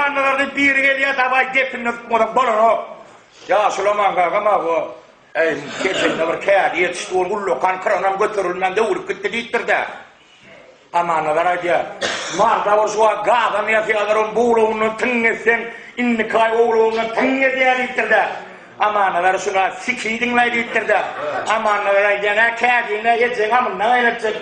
Amannazar diýip biri gelýär, dawaý gepinde tutmasaň bolanok. Ýaşuly Aman kakam-a bu. Äý, kejende bir kädi ýetişdi, ol ullakan kranam göterilmän döwülip gitdi diýipdir-dä. Amannazar aýdýar, Marda bir şu wagt gazam ýasýarlar, onuň buwlagyndan tyň etseň, indiki aý owlagyndan tyň edýär diýipdir-dä. Amannazar şuna sikidiň-laý diýipdir-dä. Amannazar aýdýar, Nä kädiň-ä ejeň amyndan gaýratjak.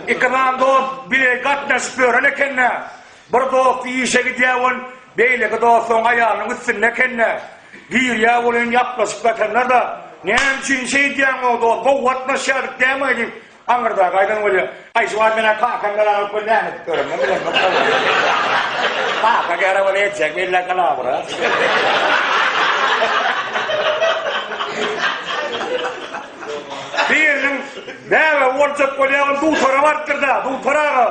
Ikram dost bile gatnaşyp ýören ekende, bir dosty işe gidýär ol, beýleki dosty oň aýalynyň üstünde ekende, girýär welin ýaplaşyp ýatanlar-da, Näme üçin şeýdýäň-ow dost, gowy gatnaşýardyk dämi diýip, Aňyrdaky aýdan bolýa. Aý şu wagt menä kakam gelen alyp gel näme edip ýörenimi bilemok. Kaka gere bol etjek belle galabra. Biriniň bäbegi boljak bolýa ol dutara barypdyr-da, dutar aga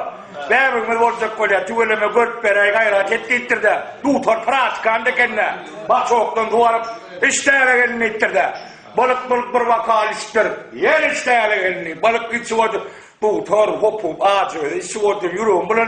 bäbegimiz boljak bolýa tüweleme görüp beräý gaýrat et diýipdir-de, dutar pratikant eken-de, baçokdan suw alyp iç bäbek elini diýipdir-de. Balyk bolup bir wakaly içipdir. Ýene içdäli gelni. Balyk içip otyr. Dugtor hopup ajy özi içip otyr. Ýüregim bulan.